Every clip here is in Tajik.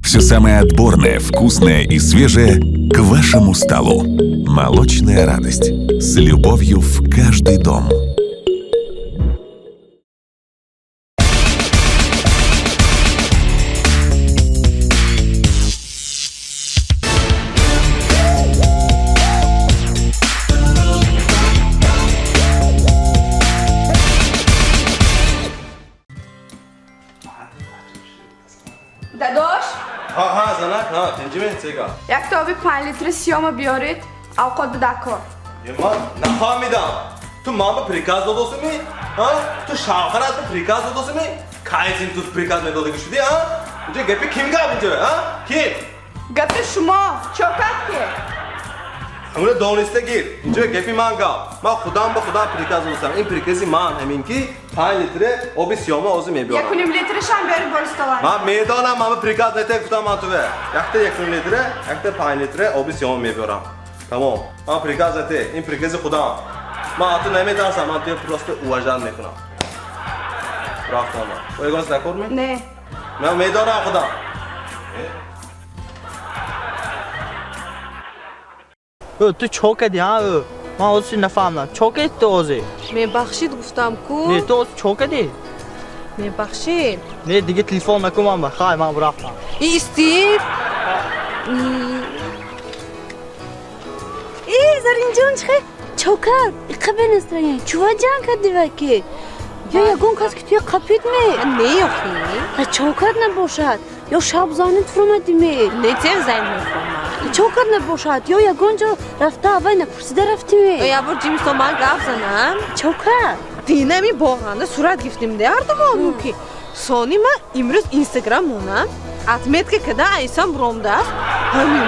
Все самое отборное, вкусное и свежее к вашему столу. Молочная радость. С любовью в каждый дом. Дадош. Ҳа, ҳа, занак, ҳа, тинҷиме, сега. Якта оби 5 литри сиёма биёред, авқот бидакор. Е, ман нафаҳмидам. Ту ман ба приказ додосими? Ҳа? Ту шавҳарат ба приказ додосими? Кайсин ту приказ медодагӣ шудӣ, ҳа? Инҷо гапи ким гап инҷо, ҳа? Ким? Гапи шумо чо кард ки? Ҳамуна дониста гир. Инҷо гапи ман гап. Ман худам ба худам приказ додасам. Ин прикази ман ҳамин ки 5 литре оби сиёма ҳозир мебиёрам. 1,5 литришам биёред бори столан. Ман медонам, ман ба приказ нете гуфтам ман туве. Якта 1,5 литре, якта 5 литре оби сиёма мебиёрам. Тамом. Ман приказ нете. Ин прикази худам. Ман аз ту наметарсам, ман туя просто уважать мекунам. Рафтам ман. О, ягон накор ми? Не. Ман медонам худам. Ӯ, ту чо кардӣ, ҳа? Ӯ, ман ҳозир нафаҳмдам, чо кардӣ ту ҳозир? Мебахшид гуфтам ку. Не, ту ҳозир чо кардӣ? Мебахшид. Не, дига телефон накун ман ба. Хай, ман рафтам. Истид. Э, Заринҷон, чихе чо кард? Иқа бенастроение. Чува ҷанг кардӣ ваки? Ё ягон кас ки туя қапид ме? Не, охи. А чо кард набошад? Ё шаб занит фуромадӣ ме? Не, тем зайн мефаҳмам. Чо кард набошад? Ё ягон ҷо рафта аввай напурсида рафтӣ ме? Як бор ҷимисто ман гап занам. Чо кард? Динами боғанда сурат гирифтем де ҳардумон ки. Сони ман имрӯз инстаграм монам. Отметка када айсам буромдааст. Ҳамин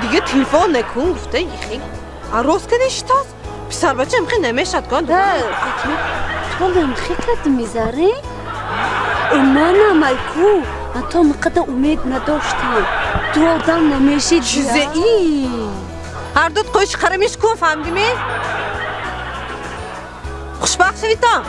дига телефон накун гуфта ихи. Ароз када иштааст. Писарбача имхи намешад кон. Да. То намхе кардӣ, мезарӣ? Манам айку. Ман то миқадар умед надоштам. Ту одам намешид. Чизе и. Ҳардут қӯйши қарамиш кун, фаҳмидими? Хушбахт шавитон.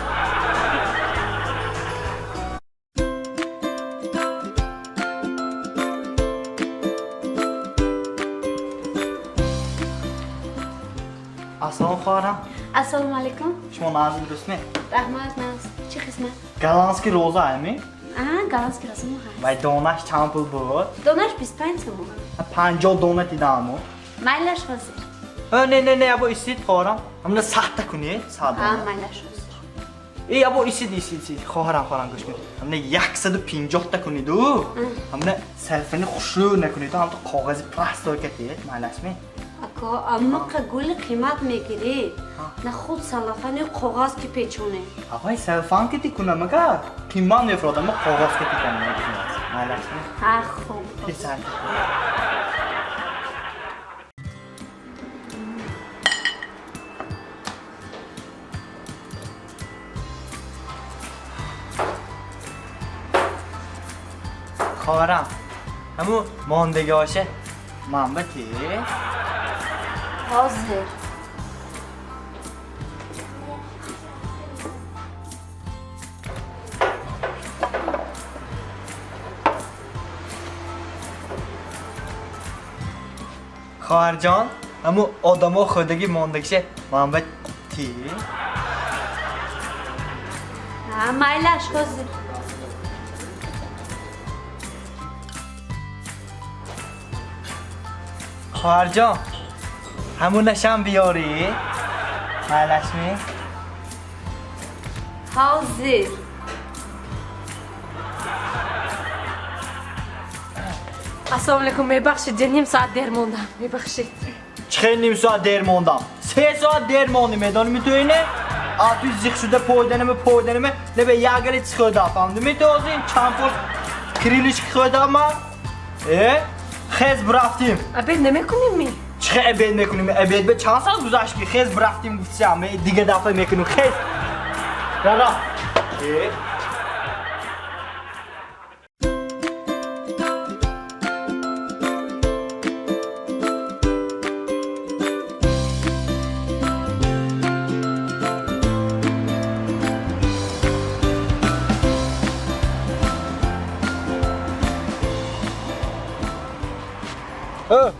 Ассалом, хоҳарам. Ассалому алайкум. Шумо нағзи, дурустме? Раҳмат, нағз. Чӣ хизмат? Голландский роза ами? А, голландский роза мо ҳаст. Вай, донаш чанд пул буд? Донаш 25 сомон. 50 дона дидаму. Майлаш, ҳозир. Не, не, не, ябо истид, хоҳарам, ҳамна 100 та кунед, 100 А, дона. Майлаш, ҳозир. Э, ябо истид, истид, истид, хоҳарам, хоҳарам, гӯш кунед, ҳамна 150 та куниду, ҳамна селфини хушрӯ накуниду, ҳамто коғази простой катед, майлашми? Ако, аммақа гули қимат мегирӣ. На худ салафани коғаз ки печоне. Авай, селфан кити кунамага қимат мефуродам, коғаз кити кунам, майлашми? А, хуб. Писар. Хоҳарам, ҳаму мондагиоша манба ки. Ҳозир. Хоҳарҷон, ҳаму одамо хӯрдаги мондагиша манба ти. А, майлаш, ҳозир. Хоҳарҷон, ҳамунашам биёрӣ, майлашми? Ҳозир. Ассалому алайкум, мебахшид, ним соат дер мондам, мебахшид. Чӣ хел ним соат дер мондам? 3 соат дер мондем, медонӣ ту ине? А ту зиқ шуда пойданаме, пойданаме, не бе ягали чӣ хӯрда, фаҳмидӣ ту ҳозир чанд фор крылышки хӯрдам ман? Э, хез, бирафтим. Обед намекунем ми? Чӣ хел обед мекунем? Обед бе чанд соат гузашт ки? Хез, бирафтим гуфтисам, дига дафъа мекунем, хез, рара. Э.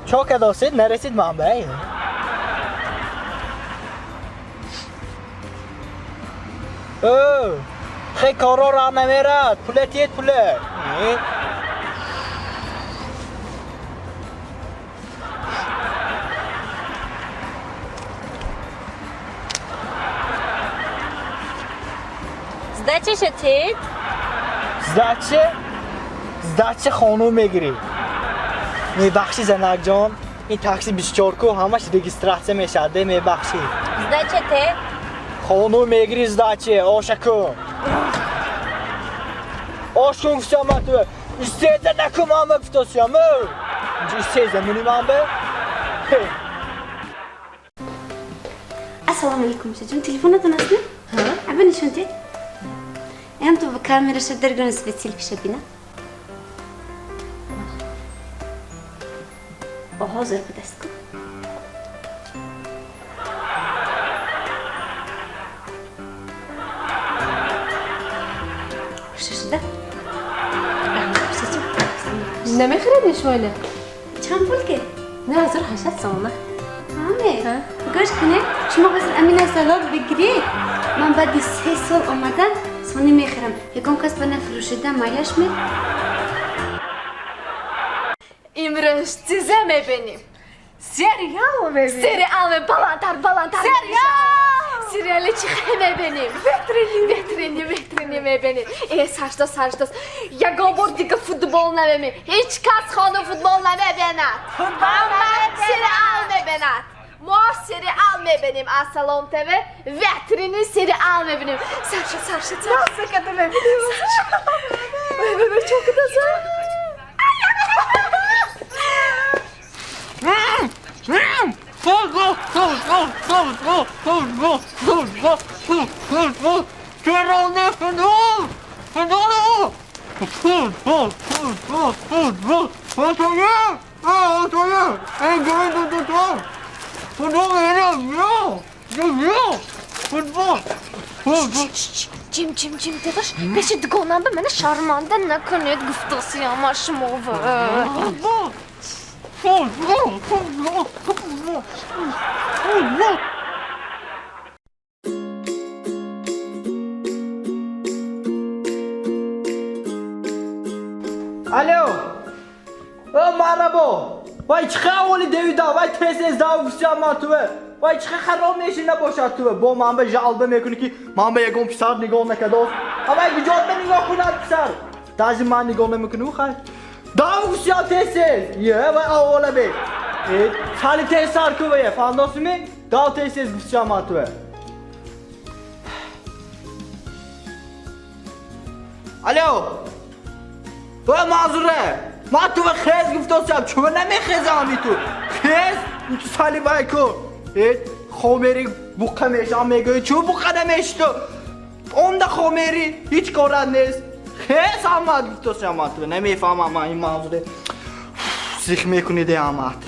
Чо кадосед? Нарасид манбай. Хе коро ра намерад. Пуле тиед пуле. Сдача шатед? Сдача? Сдача хонум мегирӣ. Мебахшӣ занакҷон, ин такси 24 ку ҳамаш регистратсия мешавад, мебахшӣ. Сдача те? Хонум мегирӣ сдача, оша кун. Ош кун гуфтам ман ту. Истеза накун ман ба гуфтосиям. Инҷа истеза мунӣ ман ба? Ассалому алайкум, Мусаҷон. Телефонатон аст, не? Аба нишон диҳед. Эм ту ба камераша даргона свет селфиша бина. Ҳозир ба даст кун. Хуша шуда? Намехӯред шумо? Чанд пул ки? 9800 сомона. Ҳаме? Гӯш кунед, шумо ҳозир амина салоб бигиред. Ман баъди 3 сол омада сони мехӯрам. Ягон кас ба нафурӯшида майлаш ме? Имрӯз чизе мебинем. Сериал мебинем. Сериал ме баландтар, баландтар. Сериал! Сериали чӣ хе мебинем? Ветрени, ветрени мебинем. Саршдос, саршдос. Ягон бор дига футбол намебинем. Ҳеҷ кас хона футбол намебинад. Ҳама сериал мебинад. Мо сериал мебинем аз Салом ТВ. Ветрени сериал мебинем. Саршо, саршо, саршо. Секата мебинем. Чо кадаза? Футбол, футбол, футбол, футбол, футбол, футбол, чаро не футбол? Футбол! Футбол, футбол, футбол, футбол! Футбол! Футбол! Ҷим, ҷим, ҷим, дадаш, пеши дугонам ба мана шарманда накунед, гуфтосиама шумова. Футбол! Футбол! Футбол! Футбол! Футбол! Алло! О, марабо! Вай чӣ аввали девида, вай тез-тез дав гуфтиам ман туве. Вай чӣ хароб мешина бошад туве. Бо ман ба жалба мекунӣ ки ман ба ягон писар нигоҳ накардост. А вай куҷо ба нигоҳ кунад писар? Даже ман нигоҳ намекунам, хай. Дав гуфтиам тез-тез. Е, вай аввала бе. Сали тез сар куве, фаҳмдосими? Дав тез-тез гуфтиам ман туве. Алло! Вай Манзуре! Ман ту ба хез гуфтосиам, чӯ намехезам ту? Хез? Ту сали вай ку. Хомери буққа мешам мегӯӣ, чӯ буққа намеши ту? Онда хомери ҳеҷ корат нест. Хез ҳамат гуфтосиам ман ту. Намефаҳмам ман ин Манзуре. Зих мекунӣ де ҳамат.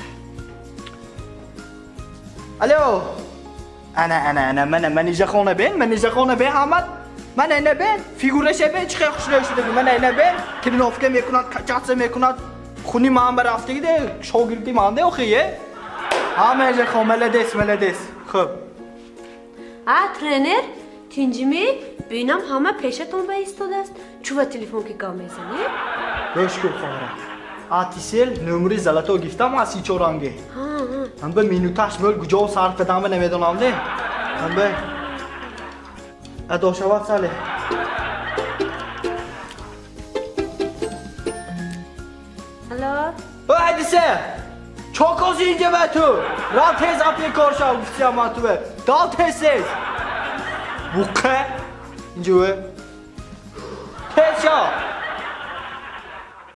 Алло! Ана, ана, ана, мана манижахона бен, манижахона бен ҳамат. Ман ина бен, фигураша бен, чӣ хел хушрӯй шудаги. Ман ина бен, тренировка мекунад, качатса мекунад. Хуни ман ба рафтаги де, шогирди ман де охи, е? Ҳа, манижахон, молодец, молодец. Хуб. А, тренер, тинҷимӣ, бинам ҳама пешатон ба истодааст. Чӯ ба телефон ки гап мезанӣ? Гӯш кун, хоҳарам. Атисел номери золото гирифтам аз сичоранге. Ҳам ба минуташ мӯл куҷо сарф кардам намедонам де. Ҳам ба адо шавад сале. Алло? О, Ҳадисе! Чо кози инҷа ба ту? Рав тез апе кор шав, гуфтиам ман туве. Дал тез тез. Буққа? Инҷа ве. Тез шав.